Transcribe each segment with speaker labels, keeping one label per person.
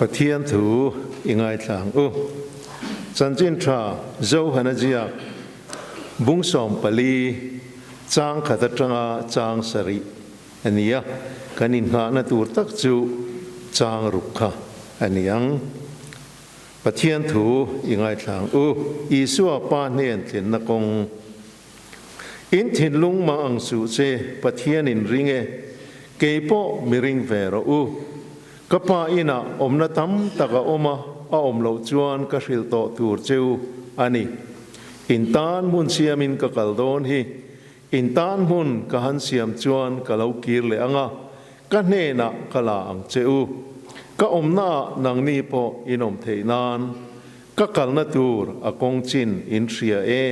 Speaker 1: Pathian thu i ngaithla ang u. Chanchin tha Johana ziak bung 14 chang khat atanga chang sarih a ni a, kan inngahna tur tak chu chang ruk kha a ni ang. Pathian thu i ngaithla ang u. Isua Pa hnen thlenna kawng. In thinlung mah ang suh che, Pathian in ring e, kei pawh mi ring ve rawh u. Ka Pa inah awmna tam tak a awm a, a awm loh chuan ka hrilh tawh tur che u a ni. In tan hmun siamin ka kal dawn hi. In tan hmun ka han siam chuan ka lo kir leh ang a, ka hnenah ka la ang che u. Ka awmnaah nangni pawh in awm theih nan ka kalna tur a kawng chin in hria e,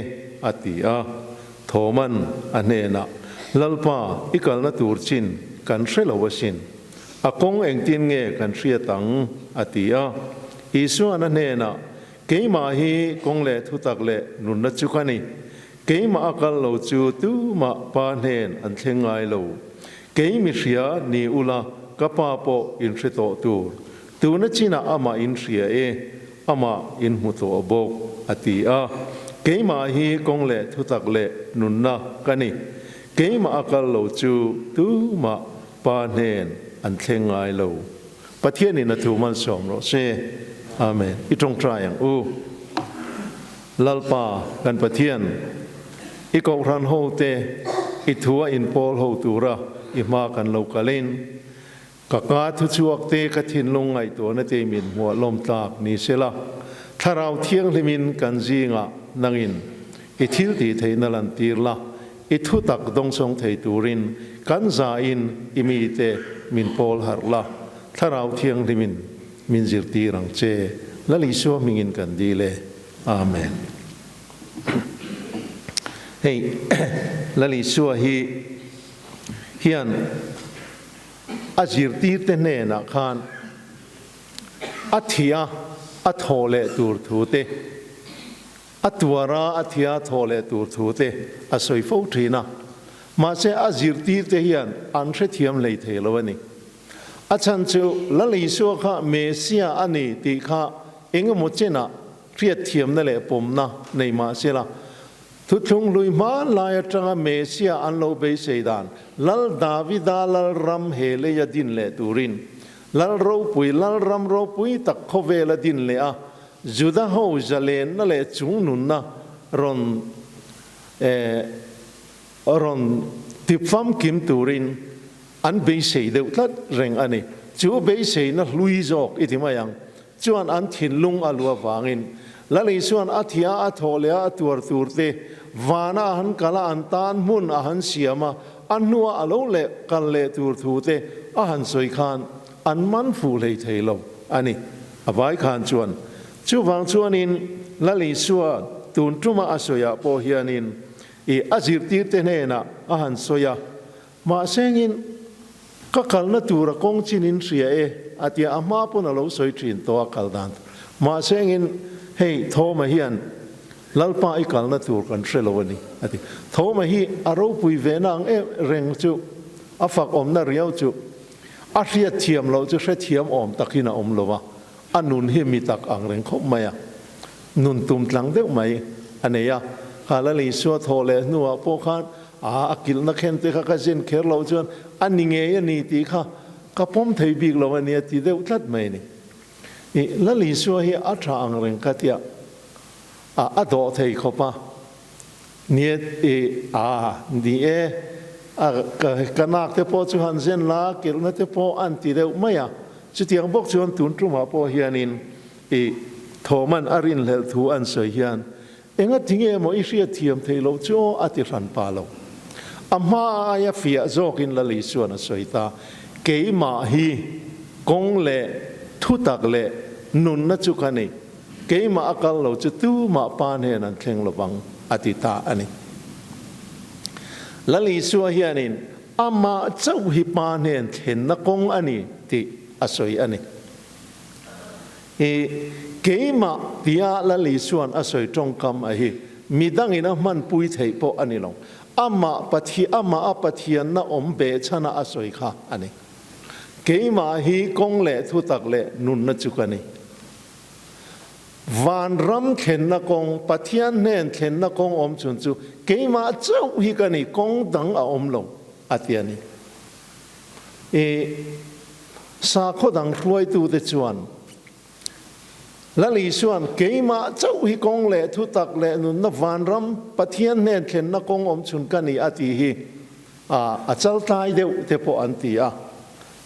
Speaker 1: a ti a. Thoman a hnenah, Lalpa, i kalna tur chin kan hre lo asin. A kawng engtin nge kan hriat ang? a ti a. Isuan a hnenah, Keimah hi kawng leh thutak leh nunna chu ka ni. Keimah a kal lo chu tumah Pa hnen an thleng ngai lo. Kei mi hria ni ula ka Pa pawh in hre tawh tur. Tuna chinah amah in hria e, amah in hmu tawh bawk, a ti a. Keimah hi kawng leh thutak leh nunna ka ni. Keimah a kal lo chu tumah Pa hnen an thleng ngai lo. Pathianin a thu malsawm rawh se. Amen. I tawngtai ang u. Lalpa kan Pathian, i kohhran ho te i thu a inpawl ho tura i hma kan lo kalin, ka ka thuchhuak te ka thinlung ngaihtuahna te min hmuah lawm tlak ni sela, Thlarau Thianghlimin kan zingah nangin i thil tih theihna lantir la, i thutak dawngsawng thei turin kan zain i mite min pawl harh la, Thlarau Thianghlimin min zirtir ang che. Lal Isua hmingin kan dil e. Amen. Hei Lal Isua hi hian a zirtirte hnenah khan a thia a thaw leh tur thu te, a tuara a thia thaw leh tur thu te a sawi fo thin a. Mahse a zirtirte hian an hrethiam hlei thei lo a ni. A chhan chu Lal Isua kha Messiah a ni tih kha engemaw chenah hriatthiamna leh pawmna nei mah sela, thuthlung hlui hma lai atanga Messiah an lo beisei dan Lal Davida Lalram he leia din leh turin Lal ropui Lalram ropui tak khawvela din leh a Juda ho zalenna leh chungnunna rawn rawn tipfamkim turin An beisei deuh tlat reng a ni. Chu beiseina hlui zawk i ti mai ang. Chuan an thinlung a lu avangin Lal Isuan a thia a thawh leh a a tuar tur te vana a han kal a, an tan hmun a han siam a, a hnua a lo leh kal leh tur thu te a han sawi khan an man fuh hlei thei lo a ni. A vai khan chuan chuvang chuanin Lal Isua tun tuma a sawiah pawh hianin i a zirtirte hnenah a han sawi a, Mahsengin, ka kalna tura kawng chin in hria e, a tia a hma pawn a lo sawi thin tawh a kal dan tur. Mahsengin, hei Thoma hian Lalpa i kalna tur kan hre lo a ni, a ti. Thoma hi a ropui ve na ang em reng chu, a fak awmna riau chu, a hriat thiam loh chu hrethiam awm takin a awm lo a, a nun hi mi tak ang reng khawp mai a, nun tum tlang deuh mai a nei a. Kha Lal Isua thawh leh hnuah pawh khan A, a kilhna khen te kha ka zin kher loh chuan a ni ngei a ni tih kha ka pawm thei bik lo a ni a ti deuh tlat mai a ni. I Lal Isua hi a tha ang reng ka tia, a, a dawh thei khawp a, ni e, i, a, ni e, a, ka, ka nak te pawh chu han zen la, kilhna te pawh an ti deuh mai a. Chutiang bawk chuan tun tumah pawh hianin i Thoman a rinhlelh thu an sawi hian Enga tinge maw i hriatthiam theih loh chu aw a ti hran pa lo. A hma aia fiah zawkin Lal Isuan a sawi ta, Keimah hi kawng leh thutak leh nunna chu ka ni, keimah a kal lo chu tumah Pa hnen an thleng lovang a ti ta a ni. Lal Isua hianin amah chauh hi Pa hnen thlenna kawng a ni tih a sawi a ni. I keimah tia Lal Isuan a sawi tawngkam a hi midangin a hmanpui theih pawh a ni lo. Amah Pathian, amah a Pathianna awm behchhana a sawi kha a ni. Keimah hi kawng leh thutak leh nunna chu ka ni. Vanram thlenna kawng, Pathian hnen thlenna kawng awm chhun chu keimah chauh hi ka ni, kawng dang a awm lo, a ti a ni. I sakhaw dang hruaitute chuan Lal Isua'n keimah chauh hi kawng leh thutak leh nunna vanram, Pathian hnen thlenna kawng awm chhun ka ni a tih hi a chaltlai deuh te pawh an ti a.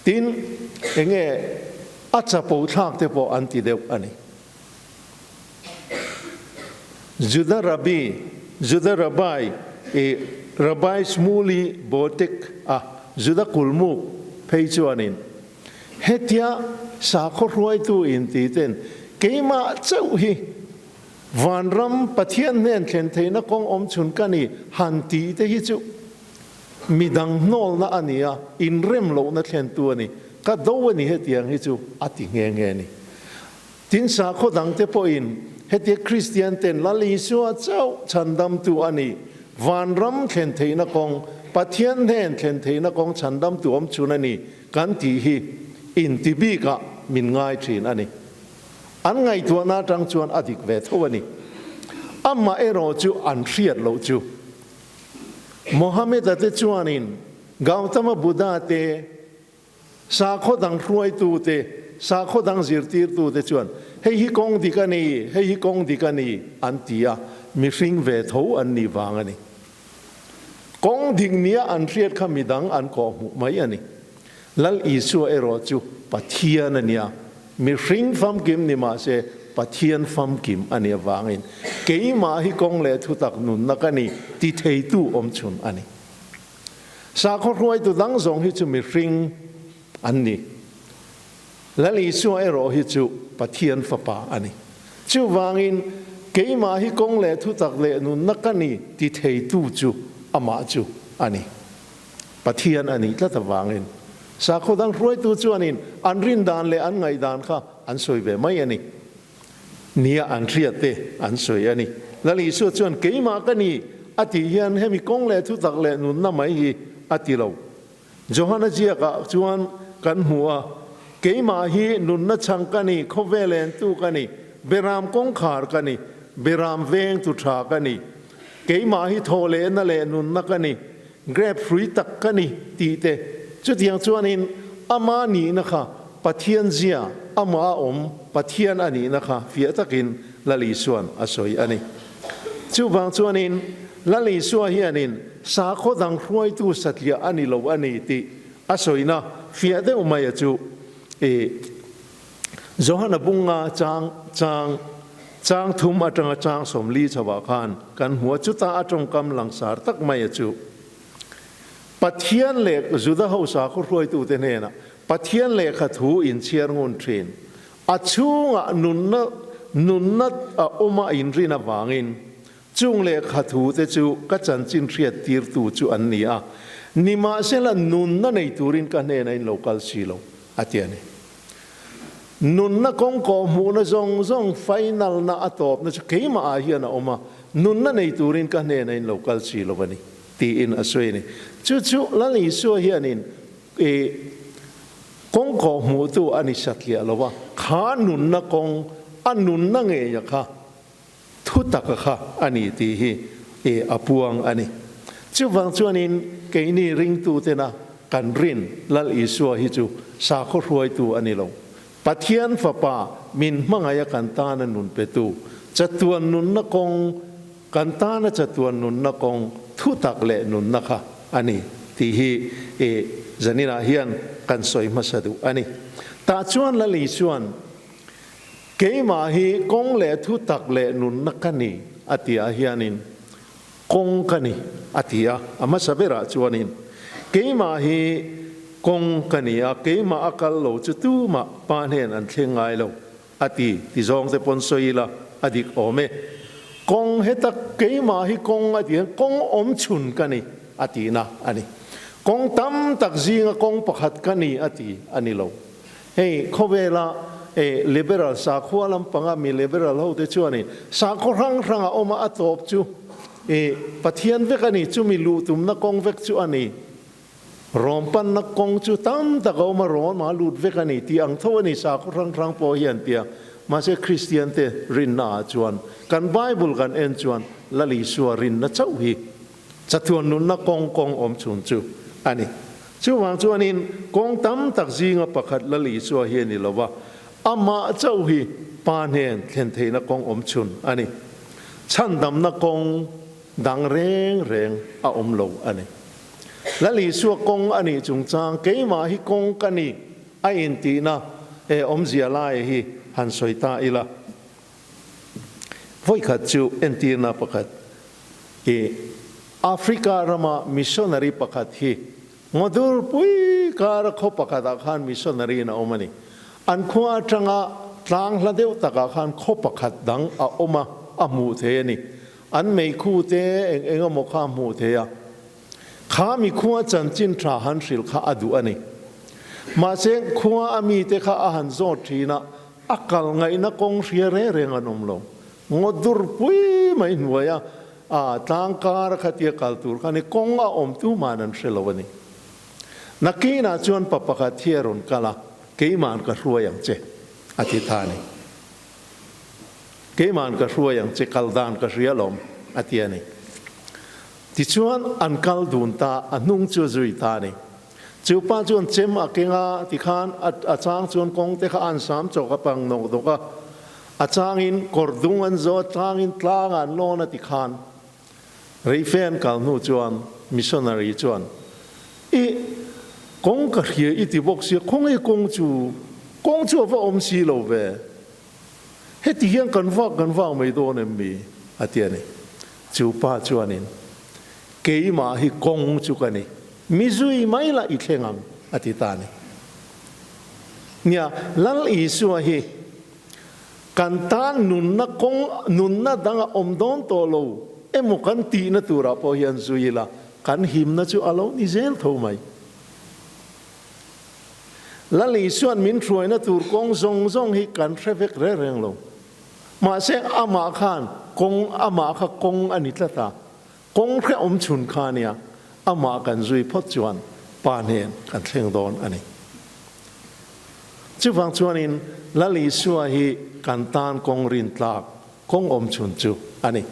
Speaker 1: Tin, enge a chapo thlak te pawh an ti deuh a ni. Juda Rabbi, Juda Rabbi, i Rabbi Shmuley Boteach a Juda kulmuk phei chuanin hetia sakhaw hruaitu inti ten keimah chauh hi vanram Pathian hnen thlen theihna kawng awm chhun ka ni han tih te hi chu Midang hnawlna a ni a, inrem lohna thlentu a ni. Ka do a ni hetiang hi chu a ti nghe nghe a ni. Tin, sakhaw dangte pawhin hetia Kristian ten Lal Isua chauh chhandamtu a ni, vanram thlen theihna kawng, Pathian hnen thlen theihna kawng chhandamtu awm chhun a ni kan tih hi inti bikah min ngai thin a ni. An ngaihtuahna atang chuan a dik ve tho a ni. Amaherawh chu an hriat loh chu. Mohammed-a te chuanin Gautama Buddha te, sakhaw dang hruaitu te, sakhaw dang zirtirtu te chuan hei hi kawng dik a ni, hei hi kawng dik a ni an ti a, mihring ve tho an nih vang a ni. Kawng dik nia an hriat kha midang an kawhhmuh mai a ni. Lal Isua erawh chu Pathian a nia, mihring famkim ni mah se Pathian famkim a nih avangin keimah hi kawng leh thutak nunna ka ni ti theitu awm chhun a ni. Sakhaw hruaitu dang zawng hi chu mihring an ni. Lal Isua erawh hi chu Pathian fapa a ni. Chuvangin keimah hi kawng leh thutak leh nunna ka ni ti theitu chu amah chu a ni. Pathian a nih tlat avangin sakhaw dang hruaitu chuanin an rin dan leh an ngaihdan kha an sawi ve mai a ni. Nia an hriat te an sawi a ni. Lal Isua chuan keimah ka ni a tih hian hemi kawng leh thutak leh nunna mai hi a ti lo. Johana ziakah chuan kan hmu a, Keimah hi nunna chhang ka ni, khawvel entu ka ni, beram kawngkhar ka ni, beram vengtu tha ka ni, Keimah hi thaw lehna leh nunna ka ni, grep hrui tak ka ni tih te. Chutiang chuanin ama nihna kha Pathian zia, amah a awm Pathian a nihna kha fiah takin Lal Isua'n a sawi a ni. Chuvang chuanin Lal Isua hianin sakhaw dang hruaitu satliah a ni lo a ni tih a sawina fiah deuh mai a chu i Johana bunga chang chang chang thum atanga chang 40 chhoah khan kan hmu a, chuta a tawngkam langsar tak mai a chu. Pathian leh Juda ho sakhaw hruaitute hnenah Pathian lehkha thu inchhiar ngun thin. A chhungah nunna nunna a awm a inrin avangin chung lehkha thute chu ka chanchin hriat tirtu chu an ni a, nimahsela nunna nei turin ka hnenah in lo kal si lo, a ti a ni. Nunna kawng kawh hmuhna zawng zawng final na a tawpna chu keimah ah hian a awm a, nunna nei turin ka hnenah in lo kal si lo a ni, tiin a sawi a ni. Chu chu Lal Isua hianin i kawng kawh hmuhtu a ni satliah lo a, kha nunna kawng, a nunna ngeia kha thu taka kha a ni tih hi i a puang a ni. Chuvang chuanin keini ringtutena kan rin Lal Isua hi chu sakhaw hruaitu a ni lo. Pathian Fapa min hmangaih a kan tana nun petu, chatuan nunna kawng, kan tana chatuan nunna kawng thu tak leh nunna kha a ni tih hi i zaninah hian kan sawi hmasa duh a ni. Tah chuan Lal Isua'n Keimah hi kawng leh thu tak leh nunna ka ni, a ti ah hianin kawng ka ni, a ti a. A hmasa berah chuanin keimah hi kawng ka ni a, keimah a kal lo chu tumah pa hnen an thleng ngai lo, a ti, ti zawng te pawn sawi ila a dik awm e. Kawng heta keimah hi kawng a ti hian kawng awm chhun ka ni, a tihna a ni. Kawng tam tak zinga kawng pakhat ka ni, a ti a ni lo. Hei khawvela e liberal sakhua lampanga mi liberal ho te chuanin sakhaw hrang hrang a awm a, a tawp chu e Pathian vek a ni, chumi luh tumna kawng vek chu a ni. Rom panna kawng chu tam tak a awm a, Rom ah lut vek a ni tih ang tho a ni sakhaw hrang hrang pawh hi an ti a. Mahse Kristian te rinna ah chuan kan Bible kan en chuan Lal Isua rinna chauh hi chatuan nunna kawng kawng awm chhun chu a ni. Chuvang chuanin kawng tam tak zinga pakhat Lal Isua hi a ni lo va, amah chauh hi Pa hnen thlen theihna kawng awm chhun a ni. Chhandamna kawng dang reng reng a awm lo a ni. Lal Isua kawng a nih chungchang keimah hi kawng ka ni a intihna e awmzia lai hi han sawi ta ila. Vawikhat chu entirna pakhat i Africa rama missionary pakhat hi ngaw pui kara khaw pakhatah khan missionary in a awm a ni. An khua atanga tlang hla deuh takah khan khaw pakhat dang a awm a, a hmuh thei a ni. An meikhu te eng eng emaw kha a hmuh thei a. Kha mi khua chanchin tha han hrilh kha a duh a ni. Mahse khua a mite kha a han zawt thin a, A kal ngaihna kawng hria reng reng an awm lo. Ngaw dur pui mai hnuaia a tlang kar a khatia kal tur kha ni kawng a awm tuman an hre lo a ni. Nakinah chuan pa pakhat hi a rawn kal a, Keiman ka hruai ang che, a ti ta a ni. Keiman ka hruai ang che, kal dan ka hria lawm, a ti a ni. Tichuan an kal dun ta, a hnung chu a zui ta a ni. Chu pa chuan chem a keng a, tikhan a chang chuan kawng te kha an sam chawk a pang nawk nawk a, a changin kawr dung an zawh a, tlangin tlang ah an lawn a tikhan reife an kal hnu chuan missionary chuan I kawng ka hria i ti bawk sia, khawnge kawng chu, kawng chu a va awm si lo ve, heti hian kan vak kan vak mai dawn em mi? a ti a ni. Chu pa chuanin Keimah hi kawng chu ka ni. Mi zui mai lah i thleng ang, a ti ta a ni. Nia, Lal Isua hi kan tan nunna kawng, nunna dang a awm dawn tawh lo emaw kan tihna turah pawh hian zui ila, kan himna chu a lo ni zel tho mai. Lal Isua'n min hruaina tur kawng zawng zawng hi kan hre vek reng reng lo. Mahse, amah khan kawng, amah kha kawng a ni tlat a. Kawng hrehawm chhun kha nia, amah kan zui phawt chuan Pa hnen kan thleng dawn a ni. Chuvang chuanin Lal Isua hi kan tan kawng rintlak, kawng awm chhun chu a ni.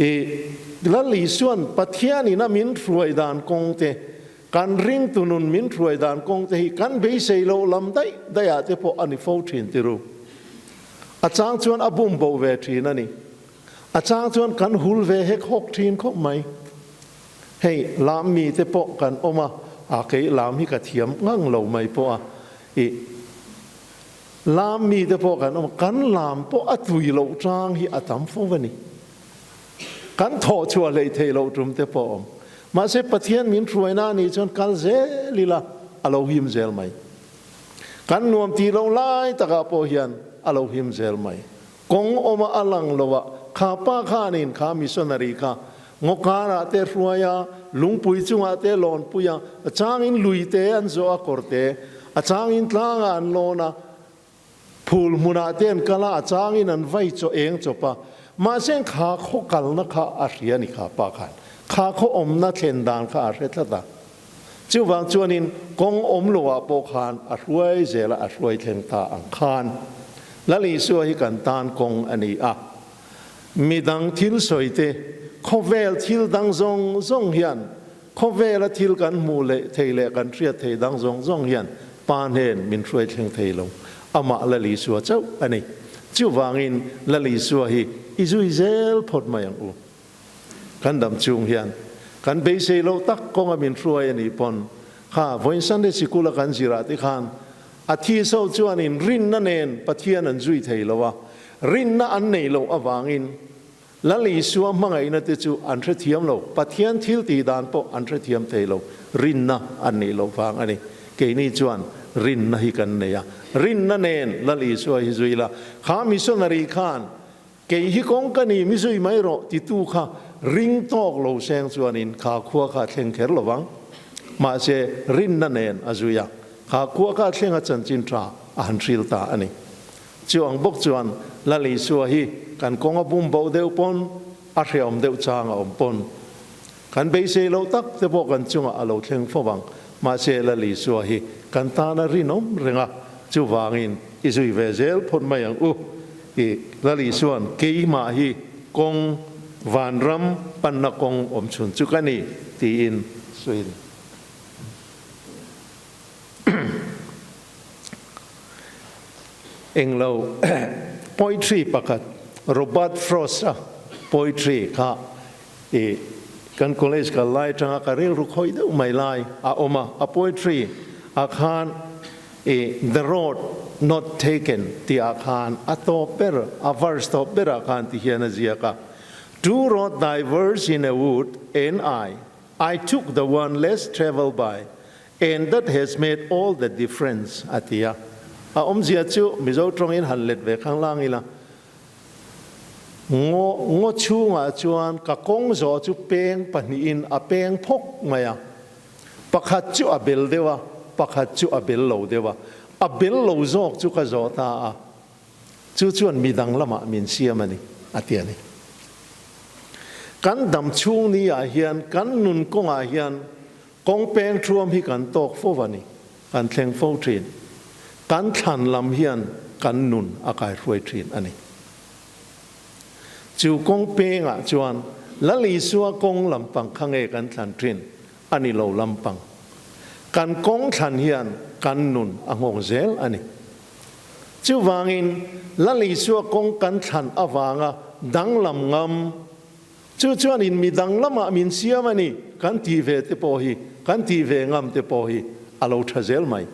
Speaker 1: I Lal Isua'n Pathianin a min hruai dan kawng te, kan ringtu nun min hruai dan kawng te hi kan beisei loh lam daih daihah te pawh a ni fo thin ti ru. A chang chuan a bum bo ve thin a ni. A chang chuan kan hul ve hek hawk thin khawp mai. Hei lam mi te pawh kan awm a, a kei lam hi ka thiam ngang lo mai pawh a, i lam mi te pawh kan awm a, kan lam pawh a tui loh chang hi a tam fo a ni. Kan thawh chhuah hleih theih loh tum te pawh a awm. Mahse Pathian min hruaina a nih chuan kal zel ila a lo him zel mai. Kan nuam tih loh lai takah pawh hian a lo him zel mai. Kawng awma a lang lo a, kha pa khanin kha missionary kha ngaw karah te hruai a, lungpui chungah te lawnpui a, a changin lui te an zawh a kawr te, a changin tlangah an lawn a, phul hmunah te an kal a, a changin an vai chaw eng chawp a, mahse kha khaw kalna kha a hria a ni kha pa khan, kha khaw awmna thlen dan kha a hre tlat a. Chuvang chuanin kawng awm loah pawh khan a hruai zela a hruai thleng ta ang khan Lal Isua hi kan tan kawng a ni a. Midang thil sawi te, khawvel thil dang zawng zawng hian, khawvela thil kan hmuh leh thei leh kan hriat thei dang zawng zawng hian Pa hnen min hruai thleng thei lo. Amah Lal Isua chauh a ni. Chuvangin Lal Isua hi i zui zel phawt mai ang u. Kan dam chung hian kan beisei loh tak kawnga min hruai a nih pawn kha vawiin Sunday sikul a kan zirah te khan a thi so chuanin rinna nen Pathian an zui thei lo a, rinna an neih loh avangin Lal Isua hmangaihna te chu an hrethiam lo, Pathian thil tih dan pawh an hrethiam thei lo, rinna an neih loh vang a ni. Keini chuan rinna hi kan nei a, rinna nen Lal Isua hi zui la, kha missionary khan Kei hi kawng ka ni, mi zui mai rawh titu kha ring tawk lo seng chuanin kha khua kha a thleng kher lo vang. Mahse, rinna nen a zui a, kha khua kha a thleng a chanchin tha a han hril ta a ni. Chu ang bawk chuan Lal Isua hi kan kawng a bum bo deuh pawn, a hrehawm deuh chang a awm pawn, kan beisei loh tak te pawh kan chungah a lo thleng fo vang. Mahse Lal Isua hi kan tana rinawm reng a, chuvangin i zui ve zel phawt mai ang u. I Lal Isua'n keimah hi kawng vanram panna kawng awm chhun chu ka ni tiin sawi a ni. Englo poetry pakhat Robert Frost-a poetry kha i kan college kal lai atanga ka rilru khawih deuh mai lai a awm a, a poetry ah khan i The Road Not Taken tih ah khan a tawp ber, a verse tawp ber ah khan ti hian a ziak a, Two road diverge in a wood and I, I took the one less traveled by and that has made all the difference a ti a. A awmzia chu Mizo tawngin han let ve khang lang ila, Ngaw ngaw chhungah chuan ka kawng zawh chu peng pahnihin a peng phawk mai a. Pakhat chu a bel deuh a, pakhat chu a bel lo deuh a. A bel lo zawk chu ka zawh ta a. Chu chuan midang lamah min siam a ni, a ti a ni. Kan dam chhung ni ah hian, kan nun kawngah hian kawng peng thuam hi kan tawk fo a ni, kan thleng fo thin. Kan thlan lam hian kan nun a kaihruai thin a ni. Chu kawng pengah chuan Lal Isua kawng lampang kha nge kan thlan thin a ni lo lampang. Kan kawng thlan hian kan nun a nghawng zel a ni. Chuvangin Lal Isua kawng kan thlan avanga danglam ngam, chu chuan in mi danglamah min siam a ni kan tih ve te pawh hi, kan tih ve ngam te pawh hi a lo tha zel mai.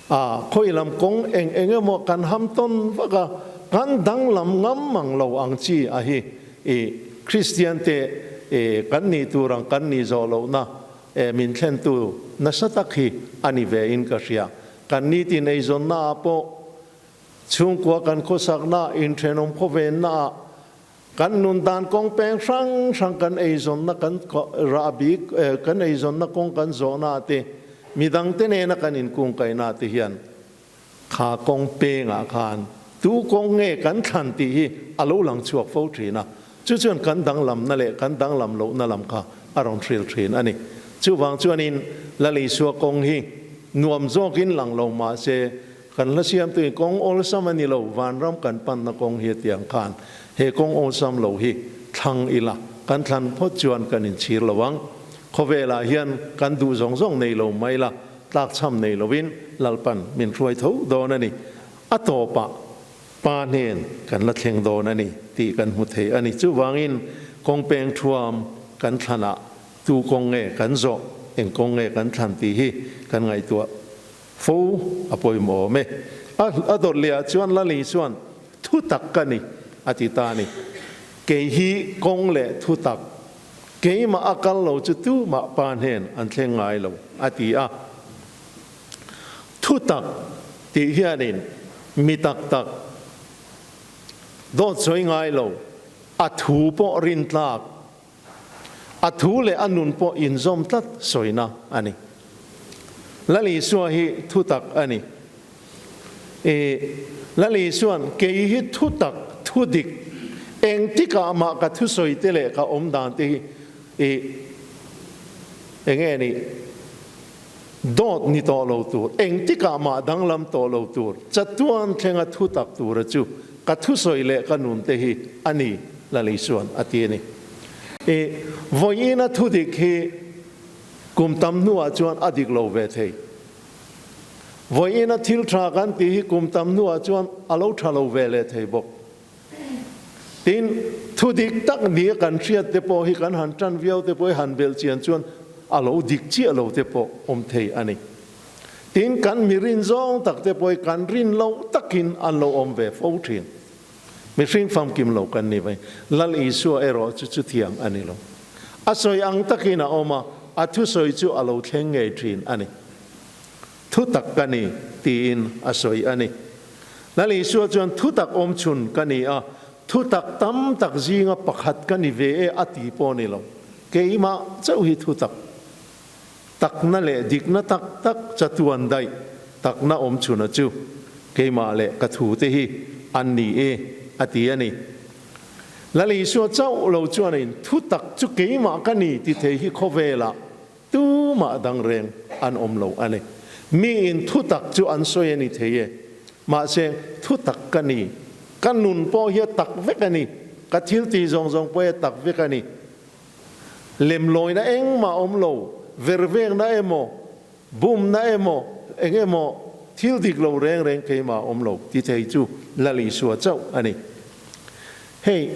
Speaker 1: A khawi lam kawng eng eng emaw kan ham tawn vak a, kan danglam ngam mang lo ang chi a hi i Kristian te i kan nih tur ang kan nih zawh lohna e min thlentu nasa tak hi a ni ve in ka hria. Kan nitin eizawnna ah pawh chhungkua kan khawsakna, inthenawm khawvenna ah Kan nun dan kawng peng hrang hrang kan eizawnna kan rah bik kan eizawnna kawng kan zawhna te midang te nena kan inkungkaihna te hian kha kawng pengah khan tu kawng nge kan thlan tih hi a lo lang chhuak fo thin a, chu chuan kan danglamna leh kan danglam lohna lam kha a rawn hril thin a ni. Chuvang chuanin Lal Isua kawng hi nuam zawkin lang lo mahse Kan hla siamtu in kawng awlsam a ni lo, vanram kan panna kawng hi a ti ang khan he kawng awlsam lo hi thlang ila, kan thlan phawt chuan kan inchhir lo ang. Khawvelah hian kan duh zawng zawng nei lo mai la, tlakchham nei lovin Lalpan min hruai tho dawn a ni. A tawpah Pa hnen kan la thleng dawn a ni tih kan hmu thei a ni. Chuvangin kawng peng thuam kan thlanah tu kawng nge kan zawh, eng kawng nge kan thlan tih hi kan ngaihtuah Fo a pawimawh awm e. A a dawt leh ah chuan Lali chuan thu tak ka ni a ti ta a ni. Kei hi kawng leh thu tak, keimah a kal lo chu tumah pa hnen an thleng ngai lo a ti a. Thu tak tih hianin mi tak tak dawt sawi ngai lo, a thu pawh rintlak A thu leh a nun pawh inzawm tlat sawina a ni. Lal Isua hi thutak a ni. I Lal Isua'n kei hi thutak, thudik, engtikah mah ka thusawi te leh ka awm dan te hi i enge ni dawt ni tawh lo tur, engtikah mah danglam tawh lo tur, chatuan thlenga thutak tura chu ka thusawi leh ka nun te hi a ni, Lal Isua'n a ti a ni. I vawiina thudik hi kum tam hnuah chuan a dik lo ve thei. Vawiina thil tha kan tih hi kum tam hnuah chuan a lo tha lo ve leh thei bawk. Tin, thu dik tak nia kan hriat te pawh hi kan han tan viau te pawh hi han belh chian chuan a lo dik chiah lo te pawh awm thei a ni. Tin, kan mi rin zawng tak te pawh hi kan rin loh takin an lo awm ve fo thin. Mihring famkim lo kan ni vai. Lal Isua erawh chu chutiang a ni lo. A sawi ang takin a awm a, a thusawi chu a lo thleng ngei thin a ni. Thu tak ka ni, tiin a sawi a ni. Lal Isua chuan thu tak awm chhun ka ni a, thu tak tam tak zinga pakhat ka ni ve e a ti pawh a ni lo. Keimah chauh hi thu tak, takna leh dikna tak tak chatuan daih takna awm chhuna chu keimah leh ka thute hi an ni e a ti a ni. Lal Isua chauh lo chuanin thu tak chu keimah ka ni ti thei hi khawvelah Tu tumah dang reng an awm lo a ni. Miin thutak chu an sawi a ni thei e. Mahse, thutak ka ni. Ka nun pawh hi a tak vek a ni. Ka thil tih zawng zawng pawh hi a tak vek a ni. Lemlawina engmah awm lo, vervekna emaw, bumna emaw, eng emaw thil dik lo reng reng keimah awm lo ti thei chu Lal Isua chauh a ni. Hei,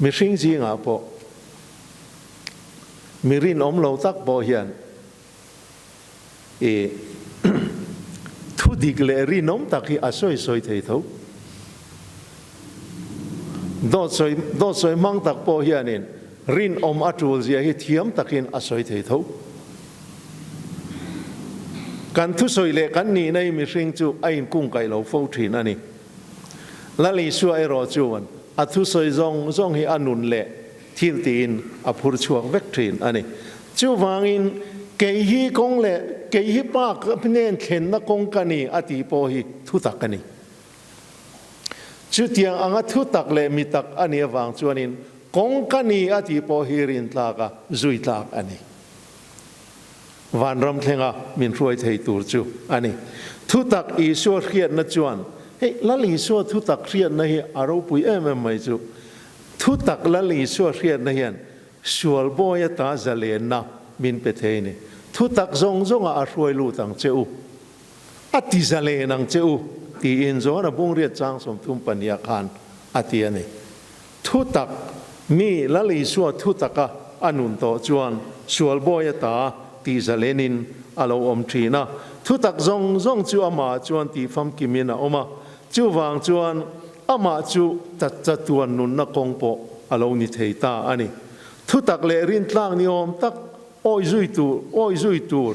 Speaker 1: mihring zingah pawh mi rinawm lo tak pawh hian i thu dik leh rinawm tak hi a sawi sawi thei tho. Dawt sawi dawt sawi hmang tak pawh hianin rinawm a tul zia hi thiam takin a sawi thei tho. Kan thusawi leh kan nihna hi mihring chu a inkungkaih lo fo thin a ni. Lal Isua erawh chuan a thusawi zawng zawng hi a nun leh thil tiin a phur chhuak vek thin a ni. Chuvangin, kei hi kawng leh kei hi pa hnen thlenna kawng ka ni a tih pawh hi thutak a ni. Chutiang anga thutak leh mitak a nih avang chuanin kawng ka ni a tih pawh hi rintlak a zui tlak a ni. Vanram thlenga min hruai thei tur chu a ni. Thutak Isua hriatna chuan, hei Lal Isua thutak hriatna hi a ropui em em mai chu. Thutak Lal Isua hriatna hian sual bawi ata zalenna min pe thei a ni. Thutak zawng zawngah a hruai lut ang che u, a ti zalen ang che u, tiin Johana bungriat chang 32 khan a ti a ni. Thutak mi Lal Isua thutaka a nun tawh chuan sual bawi ata tih zalenin a lo awm thin a. Thutak zawng zawng chu amah chuan tih famkimin a awm a. Chuvang chuan amah chu chatuan nunna kawng pawh a lo ni thei ta a ni. Thutak leh rintlak ni awm tak awi zui tur, awi zui tur,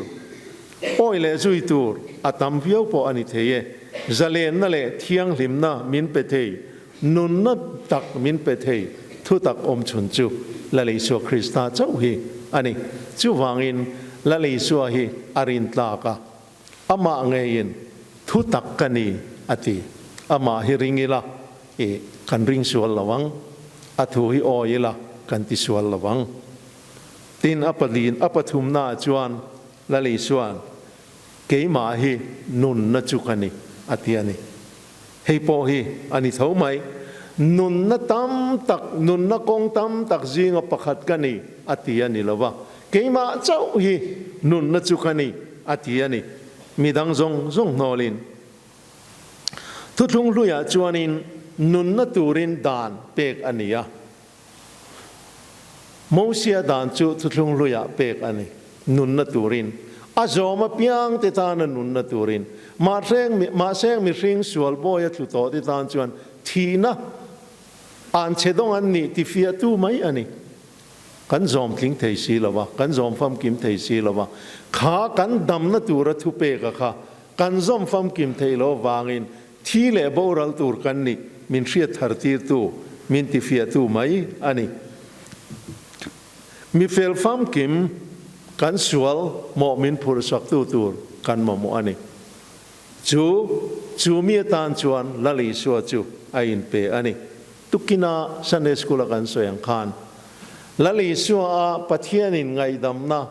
Speaker 1: awi leh zui tur a tam viau pawh a ni thei e. Zalenna leh thianghlimna min pe thei, nunna tak min pe thei thutak awm chhun chu Lal Isua Krista chauh hi a ni. Chuvangin Lal Isua hi a rintlak a. Amah ngeiin thu tak ka ni a ti. Amah hi ring ila i kan ring sual lo ang, a thu hi awi ila kan ti sual lo ang. Tin, a palin a pathumnaah chuan Lal Isua'n, Keimah hi nunna chu ka ni a ti a ni. Hei pawh hi a ni tho mai. Nunna tam tak, nunna kawng tam tak zinga pakhat ka ni a ti a ni lo va. Keimah chauh hi nunna chu ka ni a ti a ni. Midang zawng zawng hnawlin. Thuthlung hluiah chuanin nunna turin dan pek a ni a. Mosia dan chu thuthlung hluiah pek a ni, nunna turin. A zawm apiang te tana nunna turin. Mahseng mihring sual bawi a tlu tawh te tan chuan thihna an chhe dawng an nih ti fiahtu mai a ni. Kan zawm tling thei si lo va, kan zawm famkim thei si lo va. Kha kan damna tura thupeka kha kan zawm famkim thei lo avangin Thi leh boral tur kan nih min hriat thar tirtu, min tifiahtu mai a ni. Mi fel famkim kan sual mawh min phurhsaktu tur kan mamawh a ni. Chu chu mi atan chuan Lal Isua chu a inpe a ni. Tukina Sunday School a kan sawi ang khan Lal Isua a Pathianin ngaihdamna,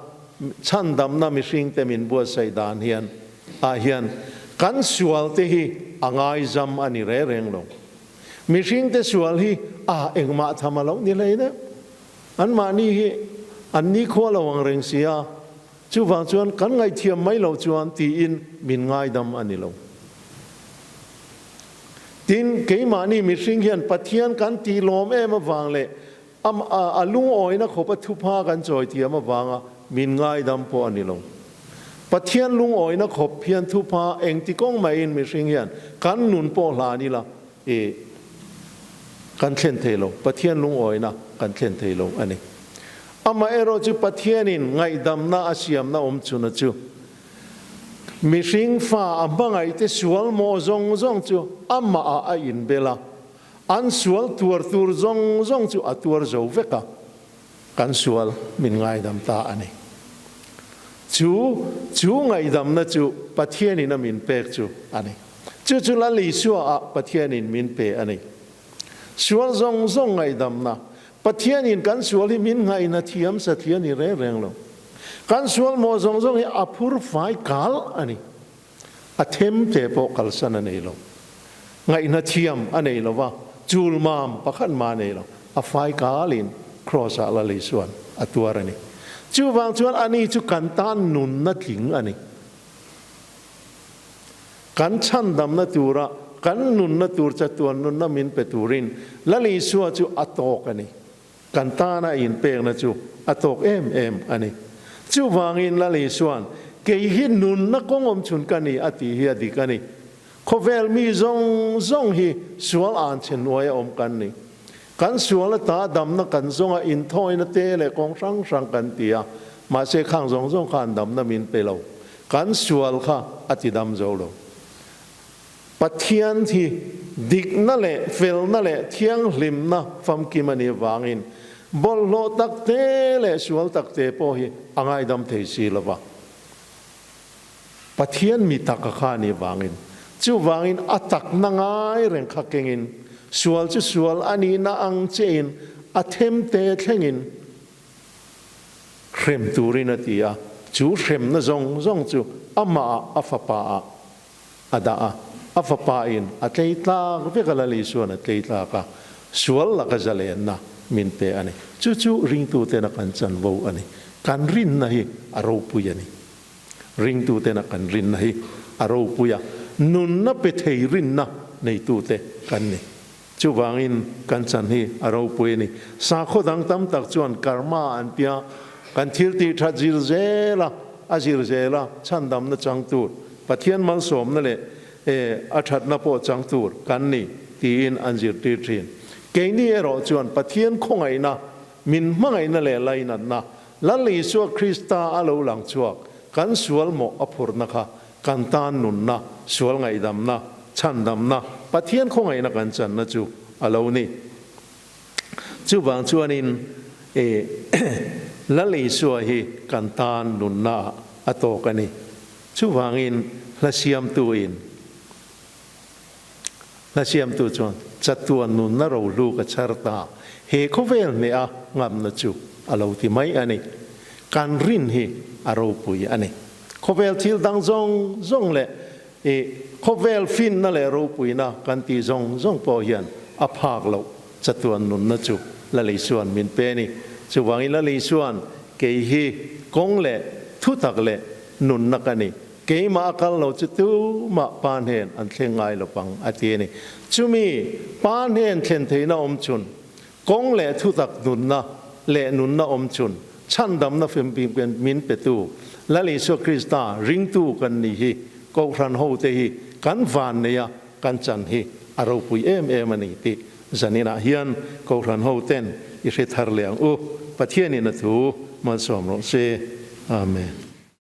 Speaker 1: chhandamna mihringte min buatsaih dan hian ah hian kan sual te hi a ngaizam a ni re reng lo. Mihring te sual hi a engmah tham a lo ni hlei deuh. Anmahni hi an nikhua lo ang reng si a, chuvang chuan kan ngaihthiam mai lo chuan tiin min ngaidam a ni lo. Tin, keimahni mihring hian Pathian kan tih lawm em avang leh A lungawina khawp a thupha kan chawi thiam avanga min ngaidam pawh a ni lo. Pathian lungawina khawp hian thupha engti kawng maiin mihring hian kan nun pawh hlan ila i kan thlen thei lo, Pathian lungawina kan thlen thei lo a ni. Amaherawh chu Pathianin ngaihdamna a siamna awm chhuna chu mihring fa a hmangaihte sual mawh zawng zawng chu amahah a inbel a, An sual tuar tur zawng zawng chu a tuar zo vek a, kan sual min ngaidam ta a ni. Chu chu ngaihdamna chu Pathianin a min pek chu a ni. Chu chu Lal Isua ah Pathianin min pe a ni. Sual zawng zawng ngaihdamna, Pathianin kan sual hi min ngaihna thiam satliah ni reng reng lo. Kan sual mawh zawng zawng hi a phur fai kal a ni. A them te pawh kalsan a nei lo. Ngaihna thiam a nei lo va, chul mam pakhat mah a nei lo. A fai kalin Kraws ah Lal Isua'n a tuar a ni. Chuvang chuan ani chu kan tan nunna tling a ni. Kan chhandamna tura kan nunna tur chatuan nunna min pe turin Lal Isua chu a tawk a ni. Kan tana a inpekna chu a tawk em em a ni. Chuvangin Lal Isua'n, Kei hi nunna kawng awm chhun ka ni a tih hi a dik a ni. Khawvel mi zawng zawng hi sual an chhe hnuaia awm kan ni. Kan sual ata damna kan zawnga inthawina te leh kawng hrang hrang kan ti a, mahse khang zawng zawng khan damna min pe lo. Kan sual kha a ti dam zo lo. Pathian hi dikna leh felna leh thianghlimna famkim a nih avangin bawlhhlawh takte leh sual takte pawh hi a ngaidam thei si lo va. Pathian mi taka kha a nih avangin, chuvangin a takna ngai reng kha kengin, sual chu sual a nihna ang chiahin a themte thlengin hrem turin a ti a, chu hremna zawng zawng chu amahah a fapaah a dah a, a fapain a tlei tlak vek a, Lal Isua'n a tlei tlak a, sual laka zalenna min pe a ni. Chu chu ringtutena kan chanvo a ni. Kan rinna hi a ropui a ni. Ringtutena kan rinna hi a ropui a, nunna pe thei rinna neitute kan ni. Chuvangin kan chan hi a ropui a ni. Sakhaw dang tam tak chuan karma an tia, kan thil tih that zir zel a, a zir zel a, chhandamna chang tur, Pathian malsawmna leh a thatna pawh chang tur kan ni tiin an zirtir thin. Keini erawh chuan Pathian khawngaihna, min hmangaihna leh lainatna, Lal Isua Krista a lo lang chhuak, kan sual mawh a phurhna kha Kan tan nunna, sual ngaihdamna, chhandamna, Pathian khawngaihna kan channa chu a lo ni. Chuvang chuanin e Lal Isua hi kan tan nunna ah a tawk a ni. Chuvangin hla siamtu in hla siamtu chuan chatuan nunna rohlu ka chhar ta, he khawvel hneh a ngamna chu a lo ti mai a ni. Kan rin hi a ropui a ni. Khawvel thil dang zawng zawng leh i khawvel finna leh ropuina kan tih zawng zawng pawh hian a phak loh chatuan nunna chu Lal Isua'n min pe a ni. Chuvangin Lal Isua'n kei hi kawng leh thutak leh nunna ka ni, keimah a kal lo chu tumah Pa hnen an thleng ngai lo pang a ti a ni. Chumi Pa hnen thlen theihna awm chhun Kawng leh thutak nunna leh nunna awm chhun chhandamna fimfim min petu Lal Isua Krista ringtu kan ni hi Kohhran hote hi kan van nei a, kan chan hi a ropui em em a ni tih zaninah hian Kohhran hoten i hre thar leh ang u. Pathianin a thu malsawm rawh se. Amen.